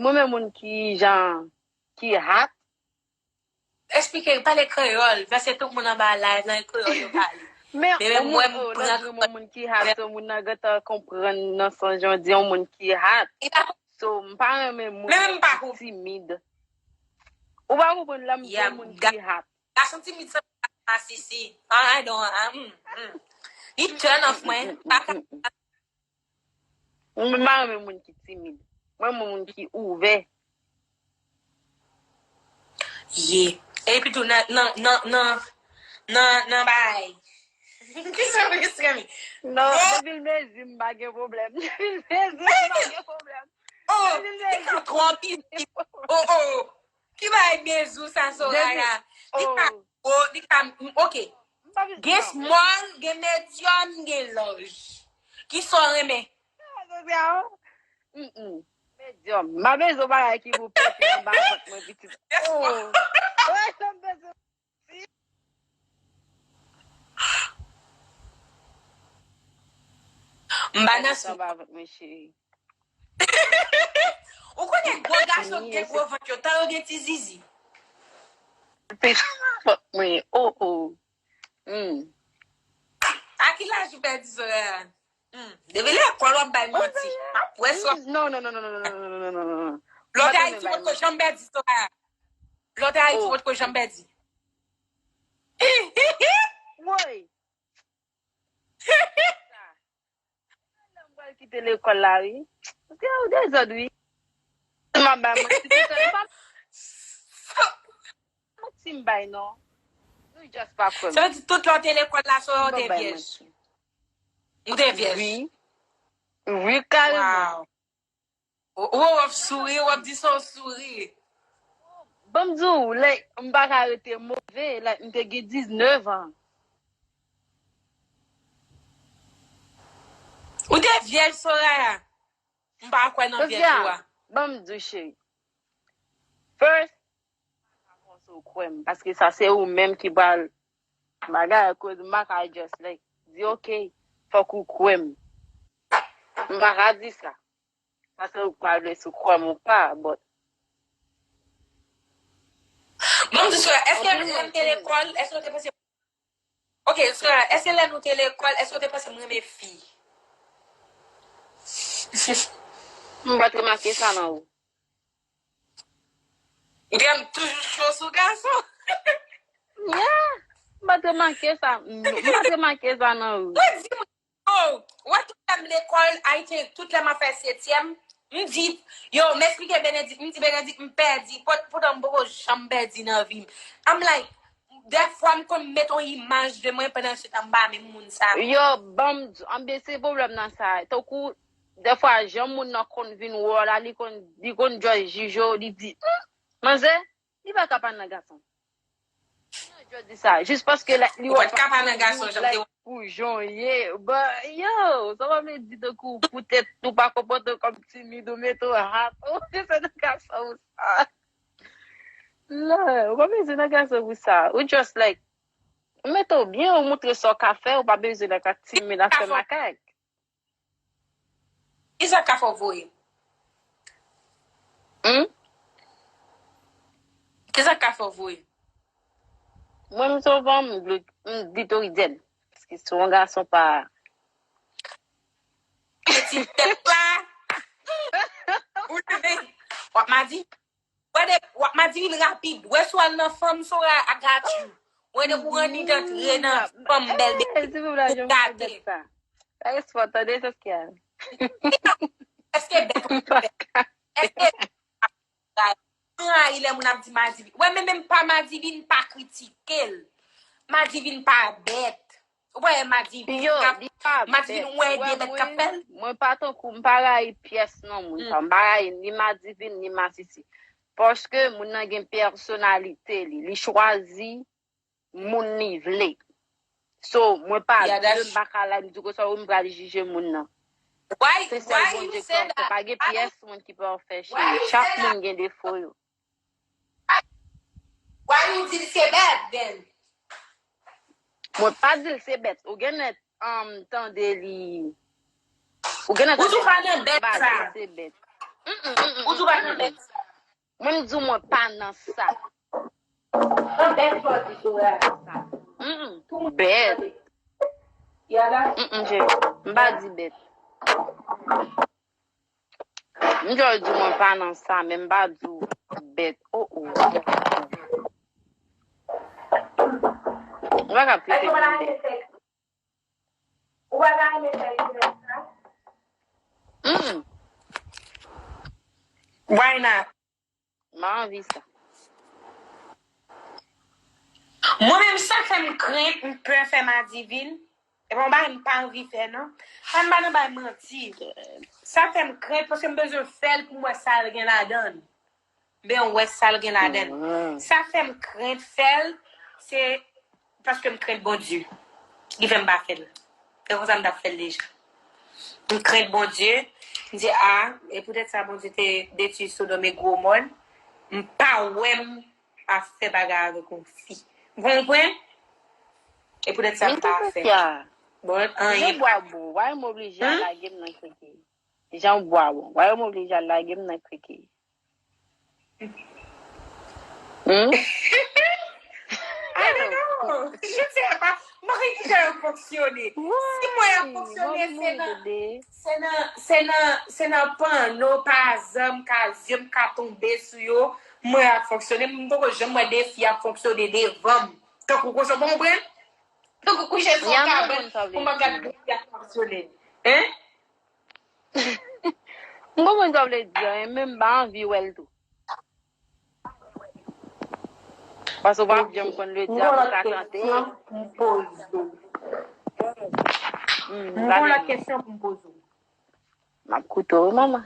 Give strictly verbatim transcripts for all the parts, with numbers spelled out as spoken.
Mwen menm moun ki jan, ki hot. Esplike, pale kreyòl, paske tout moun anba live nan kreyòl yo pale. Men yon moun, oh, lè m di yon moun ki hot, se moun nan gentan konprann nan sans jan di yon moun ki hot. So, m pa renmen moun ki timid. Ou pa konprann lè m di yon moun ki hot. Gason timid sanble ak masisi. I don't, I, mm, mm. Li turn off mwen. Pa ka Mwen pa renmen moun ki timid. Mwen renmen moun ki ouvè. Ye. Epi tou nan nan nan nan nan nan bagay. Kisa mwen estremi? Non, depi l mezi m pa gen pwoblèm. Depi l mezi m pa gen pwoblèm. Oh, li ka twò piti. Oh, oh. Ki bagay mezi w sa Soraya? Li ka gwo, li ka, ok. Gen small, gen medium, gen large. Kisa w renmen? Medyòm. M pa bezwen bagay ki pou pete anba vant mwen pitit. Oh. Wè sa m bezwen. M pa nan sou. Anba vant mwen cheri. Ou konnen gwo gason ki gen gwo vant yo, tan yo gen ti zizi. Vant mwen, oh, oh. Hmm. A ki laj ou pèdi Soraya? Hmm. Depi lekòl w ap bay manti. M ap wè sa. Non, non, non, non, non, non, non, non, non, non, non. Lè w te Ayiti, ou potko janm pèdi Soraya. Lè w te Ayiti, ou potko janm pèdi. Woy. Lè m pral kite lekòl la, wi. Paske ou dezòd, wi. M ap bay manti, tout sa, m pa manti m bay, non. Nou just pa kwè m. Sa vle di tout lè w te lekòl la, Soraya, ou te vyèj? Ou te vyèj? Wi. Wi, kareman. Ou, ou, w ap souri, w ap di sa w souri. Ban m di w, like, m pa ka rete move, like, m te gen diznèf an. Ou te vyèj, Soraya? M pa kwè nan vyèj ou a. Ban m di w, cheri. First, m pa ka fòse w kwè m, paske sa se ou menm ki pral bagay, akoz m pa ka just, like, di, ok, fòk ou kwè m. M pa ka di sa. Paske ou pa vle si w kwè m ou pa, but. Ban m di w, Soraya, èske lè m te lekòl, èske w te panse. Ok, Soraya, èske lè nou te lekòl, èske w te panse m renmen fi? M pa t remake sa nan ou. Ou te wè m toujou cho sou gason? Yeah! M pa t remake sa. M pa t remake sa nan ou. Ou di m Oh, ou wè tout lè m lekòl, I think, tout lè m ap fè setyèm, m di, yo, m esplike Benedict, m di Benedict, m pèdi, pot- poutan m poko janm pèdi nan vi m. I'm like, dèfwa m konn met yon imaj de mwen pandan se tan m pa menm moun sa. Yo, ban m di, anben se pwoblèm nan sa. Tankou, dèfwa, jan moun nan konn vin wè w la, li konn, li konn just jije w, li di, hmm, manzè, Li pa ka pa nan gason. Yo di sa, jis paske li wè w pa nan gason, like, pou jan w ye. But, yo, sa pa vle di tankou poutèt ou pa konpòte w kòm timid ou mete w hot. Ou bezwen nan gason pou sa. Non, ou pa bezwen nan gason pou sa. Ou just, like, ou mete w byen, ou montre sa w ka fè, ou pa bezwen nan ka timid nan fè makak. Kisa k ka fè w voye? Hmm? Kisa k ka fè w voye? Mwen, m se yon fanm, m glitoridèn. Paske si yon gason pa. Peti tèt la. Ou te w ap madi? Wè de, w ap madivin rapid. Wè si w al nan fanm Soraya, I got you. Wè de pou ranni antre nan fanm bèl bebe. Silvouplè, jan m fè bèt sa. Sa respè, tande, Saskia. Èske bèt ou bèt? Èske m rayi lè moun ap di madivin? Wè, men menm pa madivin, pa kritike l. Madivin pa bèt. Ou pa wè Madivin k ap, Madivin ou wè de bèt k ap fè l? Mwen pa tankou, m pa rayi pyès nan moun sa. M pa rayi ni Madivin, ni Masisi. Paske moun nan gen pèsonalite li. Li chwazi moun li vle. So, mwen pa vle, m pa ka la, m di konsa, ou m pral jije moun nan. Se sèl Bondye k pafè. Pa gen pyès moun ki pafè, cheri. Chak moun gen defo yo. Why you di l se bèt, then? Mwen pa di l se bèt. Ou gen nèt um, tande li. Ou gen nèt tande li. Ou tou pa nan bèt sa. Se bèt. Ou di w pa nan bèt sa. Mwen, m di w mwen pa nan sa. Nan bèt sa w di sou la. Mm, bèt. Mm, cheri, m pa di bèt. M jis di mwen pa nan sa, men m pa di w bèt. Oh, oh. M pa ka trete moun bèt. Ou pa ta renmen fè egzèsis la? Mm. Why not? M pa anvi sa. Mwen menm, sa fè m krent, m pè fè madivin. E pa yon bagay m pa anvi fè, non. Pa m pa nan bay manti. Sa fè m krent, paske m bezwen fè l pou m wè sa l gen ladan l. M bezwen wè sa l gen ladan l. Sa fè m krent fè l, se paske m krent Bondye. Li fè m pa fè l. Se konsa m t ap fè l deja. M krent Bondye. M di, a, e poutèt sa Bondye te detwi Sodòm e Gomò. M pa wè m ap fè bagay avèk yon fi. Ou konprann? E poutèt sa m pa fè. Bon, anyen. Jan bwa bon, why m oblije al lage m nan kriki? Jan bwa bon, why m oblije al lage m nan kriki? Hmm? I don't know. Je sais pas. Mwen ki jan yo fonksyone. Si mwen ap fonksyone, se nan, se nan, se nan, se nan panno, pa zam, ka zye m ka tonbe sou yo. Mwen ap fonksyone. M poko janm wè de fi ap fonksyone devan m. Tankou konsa, w konprann? Tankou kouche sou yon kabann pou m ap gade de fi ap fonksyone. Hein? M konprann sa w vle di an, men m pa anvi wè l tou. Paske w pa janm konn le dyab ou ka tante. M gon lòt kesyon pou m poze w. M gon lòt kesyon pou m poze w. M ap koute w, wi, manman.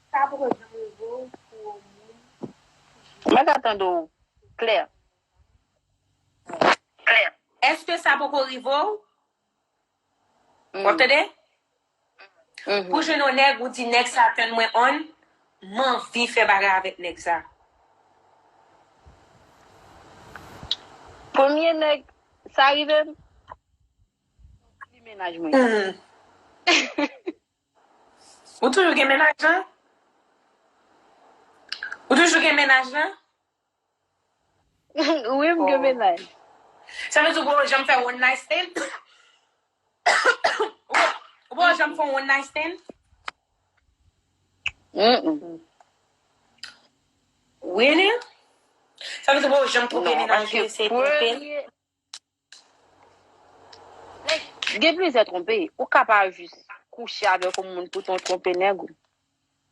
Sa poko janm rive w pou yon moun. M pa ka tande w klè. Èske sa poko rive w? W ap tande? Pou jwenn yon nèg, ou di, "Nèg sa tann mwen on, m anvi fè bagay avèk nèg sa." Premye nèg, sa rive m, li mennaj mwen. Ou toujou gen mennaj lan? Ou toujou gen mennaj lan? Wi, m gen mennaj. Sa vle di ou poko janm fè one night stand? Ou poko janm fè one night stand? Mm-mm. Really? Sa vle di ou poko janm twonpe mennaj ou, eseye twonpe l? Gen plizyè twonpe. Ou ka pa jis kouche avèk yon moun poutan w twonpe nèg ou.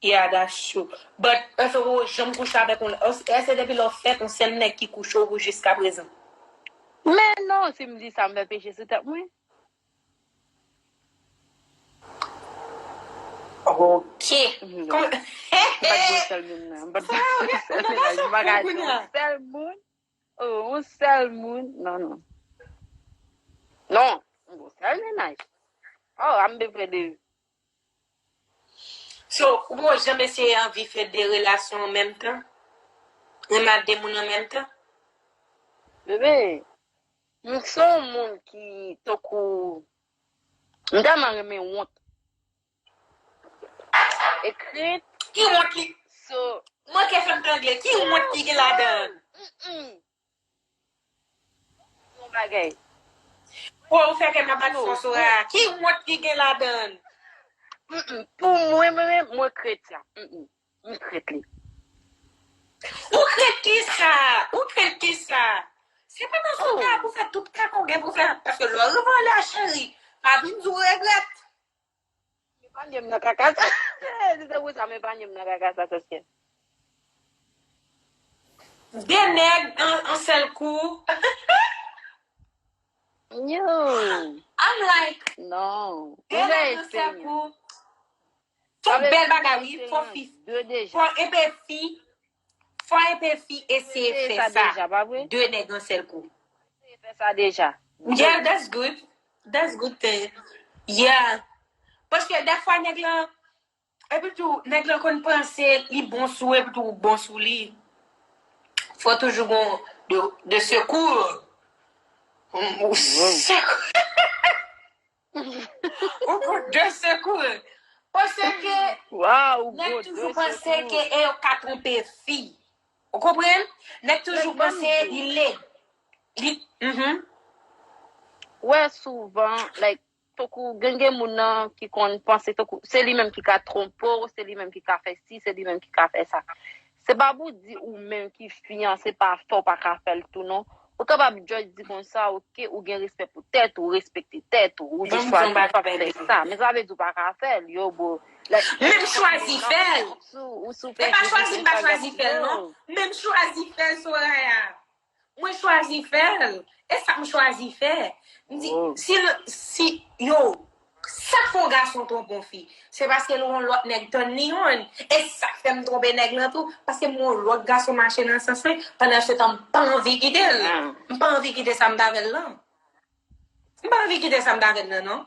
Yeah, that's true. But, èske ou janm kouche avèk yon, èske depi lè w fèt, yon sèl nèg ki kouche w jiskaprezan? Men non, si m di sa, m fè peche sou tèt mwen. Ok. M pa t gen sèl moun nan. M pa t gen sèl mennaj. M pa ka di yon sèl moun. Oh, yon sèl moun. Non, non. Non, yon sèl mennaj. Oh, I'm been for the. So, ou poko janm eseye anvi fè de relasyon an menm tan? Renmen ak de moun an menm tan? Bebe, m se yon moun ki tankou, m tèlman renmen wont. Ekrit. Ki wont li? So, manke fè m tande, ki wont ki gen ladan? Mm-mm. Yon bagay. Pou ou fè kè m ap bat fò sou a. Ki wont ki gen ladan? Mm-mm. Pou mwen, mwen menm, mwen krent sa. Mm-mm. M krent li. Ou krent kisa? Ou krent kisa? Se pa nan sou ka pou fè tout kaka ou gen pou fè. Paske lè w rive anlè a, cheri, pa vin di w regrèt. M epanye m nan kaka sa. Se te pou sa m epanye m nan kaka sa, sèske. De nèg an, an sèl kou. Yo. I'm like, non. De nèg an sèl kou. Se yon bèl bagay, wi. Fò fi. Fò enpe fi. Fò enpe fi eseye fè sa. De nèg an sèl kou. Eseye fè sa deja. Yeah, that's good. That's good thing. Yeah. Paske dèfwa nèg lan, epi tou, nèg lan konn panse li bon sou ou, epi tou ou bon sou li. Fò toujou gon de, de sekou. Ou sekou. Ou gon de sekou. Paske Waw, nèg gwo toujou de panse sekou. Ke e yo ka twonpe fi. Ou konprann? Nèg toujou Nèg panse janm li led. Li mhm. Wè souvan, like, tankou gen gen moun nan ki konn panse tankou se li menm ki ka twonpe w, se li menm ki ka fè si, se li menm ki ka fè sa. Se pa pou di ou menm ki fiyanse pa fè w pa ka fè l tou non. Ou kapab just di konsa, oke, ou gen respè pou tèt ou, respekte tèt ou, ou di Ban m Chwazi di yon m p ap bagay, fè baby. Sa. Men sa vle di ou pa ka fè l, yo, bro. Like, Menm Chwazi fè l. Ou sou, ou sou E pa Chwazi m pa chwazi fè l non. Menm Chwazi fè l, Soraya. Mwen chwazi fè l. E sa m chwazi fè. M di, Oh. Si l, si, yo, sa k fè yon gason twonpe yon fi? Se paske l wè yon lòt nèg tann li youn. E sa k fè m twonpe nèg lan tou. Paske m wè yon lòt gason mache nan sans mwen. Pandan se tan, m pa anvi kite l. Ah. M pa anvi kite sa m t avè l lan. M pa anvi kite sa m t avè l lan non.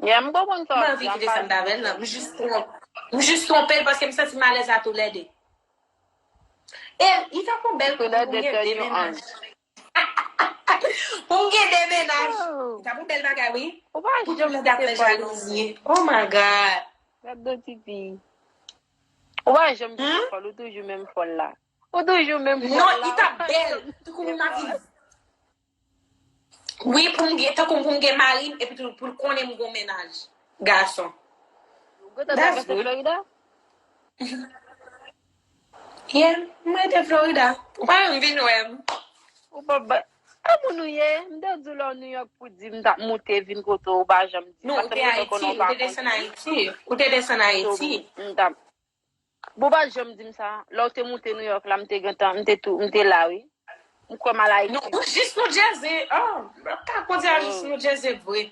Yeah, m konprann sa M w pa ap anvi di, kite pa sa m t avè l lan. M jis twonpe. M jis twonpe l paske m santi m alèz a toulède. E, li ta pou bèl pou Toulède m gen tèt de yo mennaj. Pou m gen de mennaj. Oh. Li ta pou bèl bagay, wi. Ou pa Pou janm toulède ap kite fè fòl non. Jalouzi. Oh my God. Gad do tifi. Ou pa janm kite Hmm? Fòl, ou toujou menm fòl la. Ou toujou menm fòl la. Non, li ta bèl. Tankou m ap viv. Wi, pou m gen, tankou pou m gen mari m, epi tou pou l konnen m gon mennaj. Gason. Ou gentan travèse Florida? Yeah, m rete Florida. Ou pa janm vin wè m. Ou pa ba. A moun ou ye? M te di w lè w New York pou di m t ap moute vin kote w, ou pa janm di. Non, ou te Ayiti, ou te desann Ayiti. Ou te desann Ayiti. M t ap. Bon, ou pa janm di m sa. Lè w te moute New York la, m te gentan, m te tou, m te la, wi. M kwè m al Ayiti. Non, ou jis New Jersey. Oh, ka kondi a jis New Jersey vre.